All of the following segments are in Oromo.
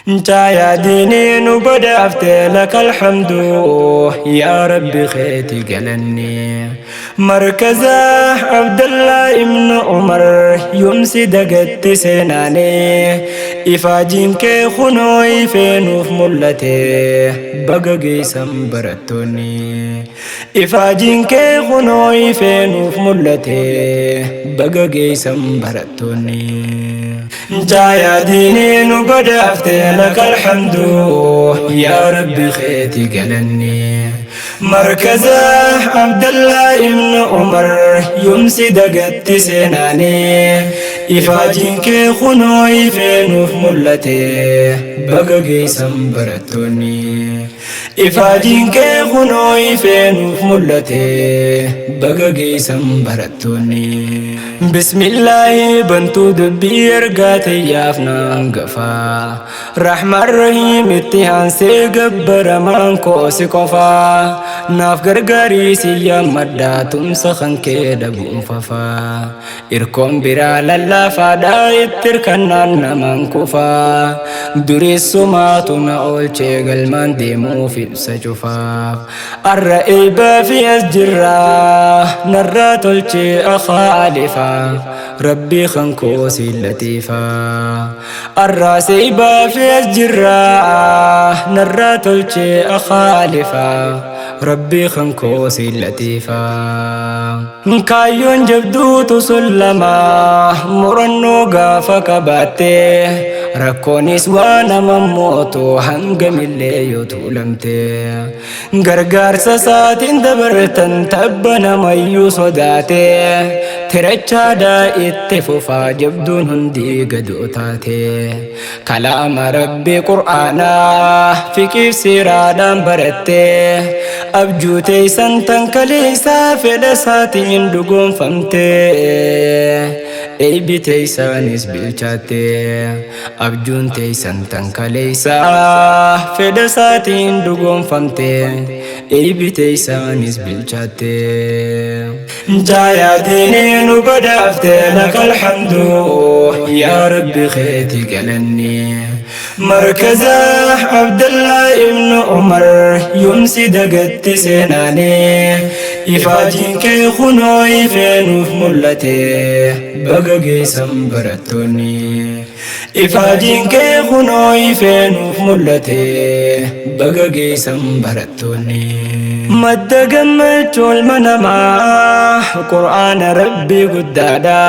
Caayaa diinii nu badhaafte lakal hamdu yaa Rabbi keeti galanni. Markaza Abdallaa ibnu Umar yoomsi dagatti seenaanii ifaajiin kee kunoo ifee nuuf mul'ate baga geessan barattoonni. Ifaajiin kee kunoo ifee nuuf mul'ate baga geessan barattoonni. Caayaa diinii nu badhaafte lakal hamdu yaa Rabbi keeti galanni. Markaza Abdallaa ibnu Umar yoomsi dagatti seenaanii ifaajiin kee kunoo ifee nuuf mul'ate baga geessan barattoonni. Ifaajiin kee kunoo ifee nuuf mul'ate baga geessan barattoonni. Bismillaahi bantuu dubbii ergaa tiyyaaf naan gafaa. Rahmaan Rahiim itti aansee gabbaramaan koo si qofaa. Naaf gargaarii si yaammadhaa tumsa kan kee dhabuun fafaa. Irkoon biraa lallaafaadha itti hirkannaan namaan kufaa. Dureessumaatu na oolchee galmaan deemuuf ibsa cufaaf. Arra eebbaa fi as jirraa narraa tolchee akhaalifa. Rabbii kan koo si latiifa. Arraa seebaa fi as jirraa narraa tolchee akhaalifa. Rabbii kan koo si latiifa. Kaayyoon jabduutu sun lama murannoo gaafa qabaatte rakkoonis waa nama mootu hangamillee yoo tuulamte gargaarsa isaatiin dabartan tabba namayyuu sodaate tirachaadhaa itti fufaa jabduun hundi gadoo taate kalaama rabbi qur'aanaa fiqiif seeraadhaan baratte abjuu teessan tan kaleessaa fedha isaatiin dhugoomfamte eebbi teessaanis bilchaatte abjuun teessan tan kaleessaa fedha isaatiin dhugoomfamte eebbi teessaanis bilchaatte. Caayaa diinii nu badhaafte lakal hamdu yaa Rabbi keeti galanni. Markaza Abdallaa ibnu Umar yoomsi dagatti seenaanii ifaajiin kee kunoo ifee nuuf mul'ate baga geessan barattoonni. Ifaajiin kee kunoo ifee nuuf mul'ate baga geessan barattoonni. Madda gammachuu ilma namaa qur'aana rabbii guddaadha.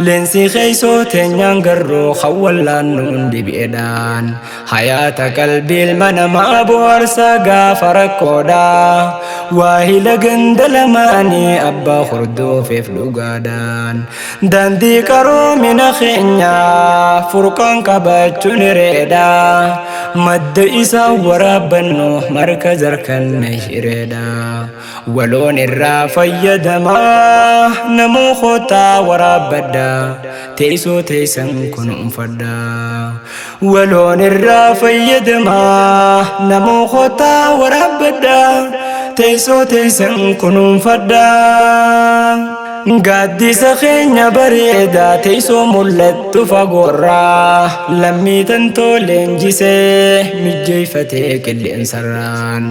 Leensi keessoo teenyaan garroo hawwallaannuun dibeedhaan. Hayaata qalbii ilma namaa bohaarsaa gaafa rakkoodha. Waahila ganda lamaanii abbaa hordoofeef dhugaadhaan. Daandii qaroomina keenyaa furqaan qabachuun hireedha. Madda isaa waraabbannu marka zarkanne hireedha. Waloon irraa fayyadamaa namuu kootaa waraabbadha. Teessoo teessan kunuunfadha. Waloon irraa fayyadamaa namuu kootaa waraabbadha. Teessoo teessan kunuunfadha. Gaaddisa keenya bareedaa teessoo mul'attu fagoorraa lammii tantoo leenjisee mijjeeffatee qilleensarraan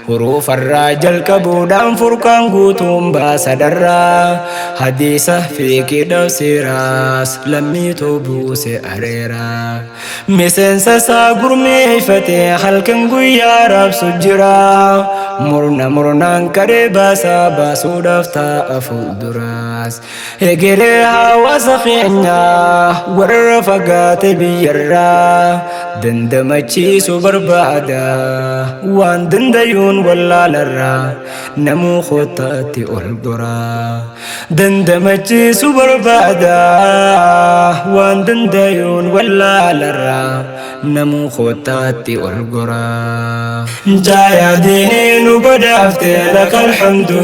huruufarraa jalqabuudhaan furqaan guutuun baasadarraa hadiisa fiiqidhaaf seeraas lammiitu buuse areera. Miseensa isaa gurmeeffatee halkan guyyaa raabsu jira. Murna murnaan qaree baasaa baasuudhaaf taa'a fuulduraas. Egeree hawaasa keenyaa warra fagaate biyyarraa dandamachiisu barbaada. Waan dandayuun wallaalarraa namuu kootaatti ol goraa. Dandamachiisu barbaada waan dandayuun wallaalarraa namuu kootaatti ol goraa. Caayaa diinii nu badhaafte lakal hamdu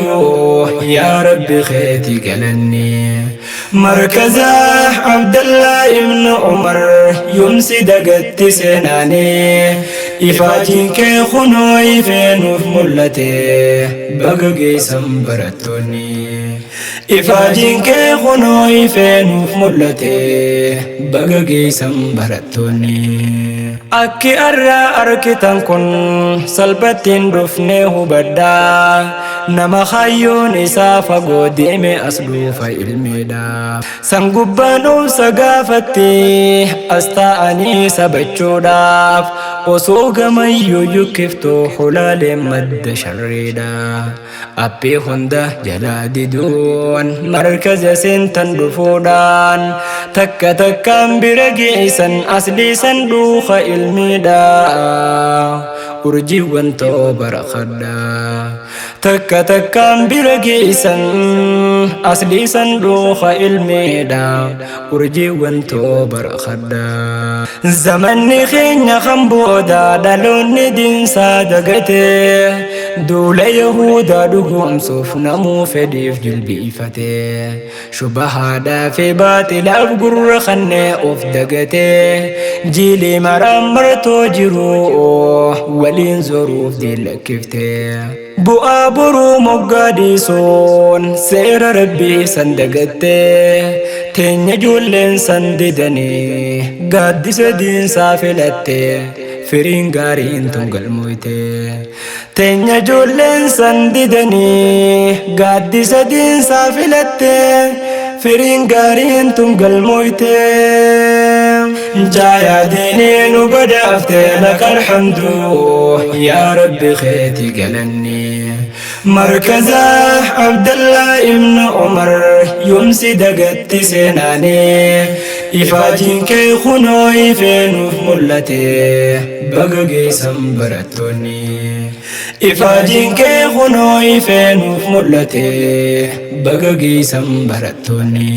yaa Rabbi keeti galanni. Markaza Abdallaa ibnu Umar yoomsi dagatti seenaanii ifaajiin kee kunoo ifee nuuf mul'ate baga geessan barattoonni. Ifaajiin kee kunoo ifee nuuf mul'ate baga geessan barattoonni. Akki arraa arkitan kun salphattiin dhufnee hubadhaa. Nama hayyoon isaa fagoo deeme as dhuufa ilmiidha. San gubbaan obsa gaafatti as taa'anii sabachuudhaaf osoo gamayyuu yukkiftuu hulaaleen madda sharriidha. Appii hunda jalaa diduun markaza seentan dhufuudhaan takka takkaan bira geessan aslii sanduuqa ilmiidha. Urjiiwwan too barakadha. Takka takkaan bira geessan aslii sanduuqa ilmiidha. Urjiiwwan too barakadha. Zamanni keenya kan booda dhaloonni diinsaa dagatee duula Yahudaa dhugoomsuuf namuu fedhiif jilbiifatee shubahaadhaa fi baaxilaaf gurra kannee of dagatee jiilii maraan martoo jiru waliin zoruuf diillakkiftee. Bu'aa boruu moggaa dhiisuun seera rabbii san dagattee teenya ijoolleen san didanii gaaddisa diinsaa filattee firiin gaariin tun galmoyte. Teenya ijoolleen san didanii gaaddisa diinsaa filattee firiin gaariin tun galmoyte. Jaayaa diinii nu badhaafte lakal hamdu yaa rabbi keeti galanni. Markaza Abdallah ibn Umar yoomsi dagatti seenaanii ifaajiin kee kunoo ifee nuuf mul'ate baga geessan barattoonni. Ifaajiin kee kunoo ifee nuuf mul'ate baga geessan barattoonni.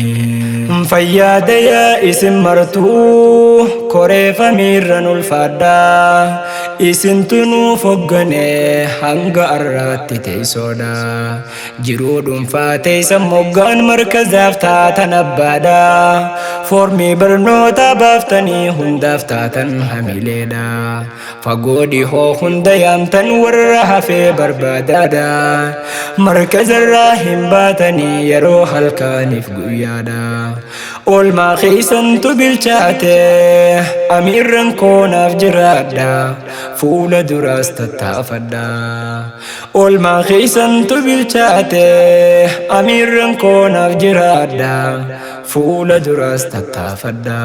Fayyaadaya isin martuu koreefamiirran ulfaadhaa isintu nuuf hoggane hanga arraatti teessoodha. Jiruu dhuunfaa teessan moggaan markazaaf taatan abbaadha. Foormii barnoota baaftanii hundaaf taatan hamileedha. Fagoo dhihoo hunda yaamtan warra hafee barbaadaadha. Markazarraa hin baatanii yeroo halkaaniif guyyaadha. Oolmaa keessantu bilchaate amiirran koonaaf jiraadha. Fuula duraas tattaafadha. Oolmaa keessantu bilchaate amiirran koonaaf jiraadha. Fuula duraas tattaafadha.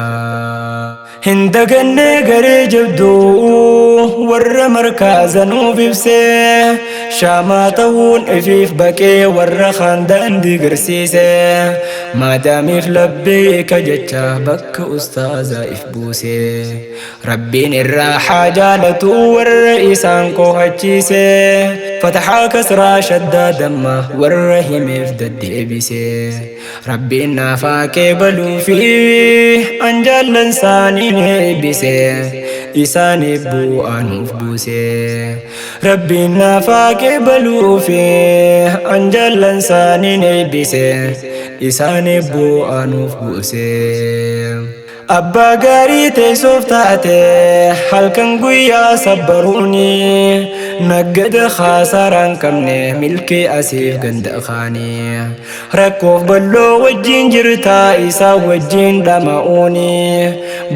Hin dagannee garee jabduu warra markaza nuuf ibsee shaamaa ta'uun ifiif baqee warra kaan daandii garsiise maadaamiif labbeeka jecha bakka ustaazaa if buuse rabbiin irraa haa jaalatu warra isaan kohachiise fatahaa kasraa shaddaa damma warra himeef deddeebise Rabbiin naafaa qeebaluu fi an jaallan isaanii eebbise isaaniif bu'aa nuuf buuse. Rabbiin naafaa qeebaluu fi an jaallan isaanii eebbise isaaniif bu'aa nuuf buuse. Abbaa gaarii teessoof taate halkan guyyaa sabbaruuni naggada khasaaraan qabne milkii asiif ganda kaanii rakkoof balloo wajjin jirtaa isaa wajjin dhama'uuni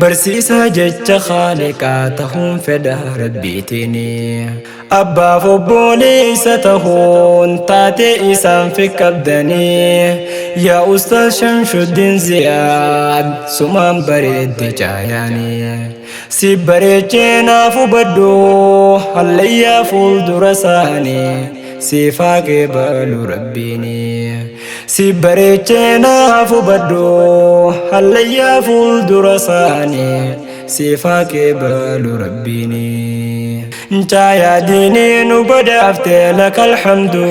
barsiisaa jecha khaaliqaa tahuun fedha rabbiitiini. Abbaaf obboleessa tahuun taatee isaan fiqqabdanii yaa Ustaaz Shamshuddin Ziyaad sumaan bareedde caayaanii. Si bareechee naaf hubadhu hallayyaa fuuldura isaanii siifaa qeebalu rabbiini. Si bareechee naaf hubadhu hallayyaa fuuldura isaanii siifaa qeebalu rabbiini. Caayaa diinii nu badhaafte lakal hamdu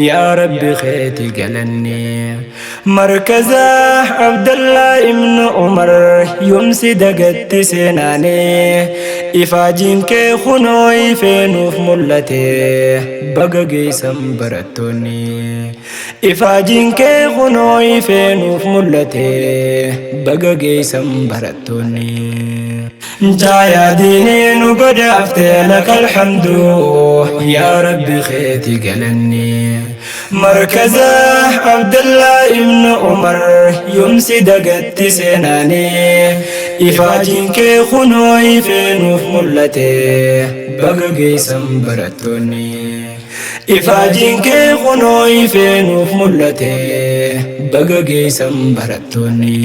yaa rabbi keeti galanni. Markaza Abdallah ibn Umar yoomsi dagatti seenaanii ifaajiin kee kunoo ifee nuuf mul'ate baga geessan barattoonni. Ifaajiin kee kunoo ifee nuuf mul'ate baga geessan barattoonni. Jaayaa diinii nu badhaafte lakal hamdu yaa rabbi keeti galanni. Markaza Abdallaa ibnu Umar yoomsi dagatti seenaani, ifaajiin kee kunoo ifee nuuf mul'ate, baga geessan barattoonni. Ifaajiin kee kunoo ifee nuuf mul'ate, baga geessan barattoonni.